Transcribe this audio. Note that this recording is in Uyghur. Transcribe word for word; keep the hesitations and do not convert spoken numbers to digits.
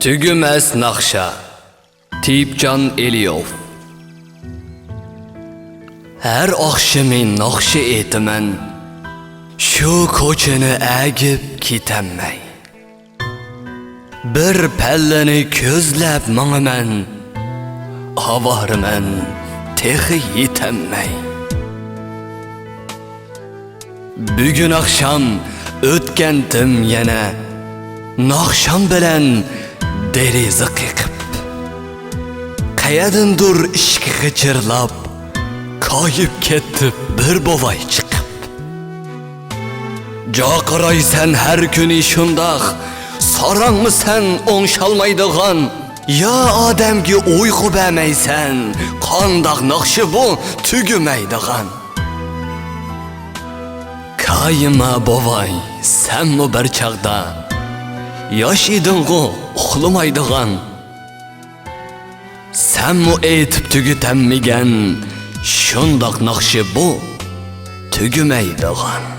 تۈگىمەس ناخشا. تېيىپجان ئېلىيوف. ھەر ئاخشىمى ناخشا ئېيتىمەن، شۇ كوچىنى ئەگىپ كېتەلمەي. بىر پەللىنى كۆزلەپ ماڭىمەن، ئاۋارىمەن تېخى يېتەلمەي. بۈگۈن ئاخشام ئۆتكەنتىم يەنە، ناخشام بىلەن دېرىزە قېقىپ. قەيەردىندۇر ئىشىك غىچىرلاپ، كايىپ كەتتى بىر بوۋاي چىقىپ. جارقىرايسەن ھەر كۈنى شۇنداق، ساراڭمۇ سەن ئوڭشالمايدىغان. يا ئادەمگە ئۇيقۇ بەرمەيسەن، قانداق ناخشا بۇ تۈگىمەيدىغان. كايىما بوۋاي، سەنمۇ بىر چاغدا ياش ئىدىڭغۇ ئۇخلىمايدىغان. سەنمۇ ئېيتىپ تۈگىتەلمىگەن، شۇنداق ناخشا بۇ تۈگىمەيدىغان.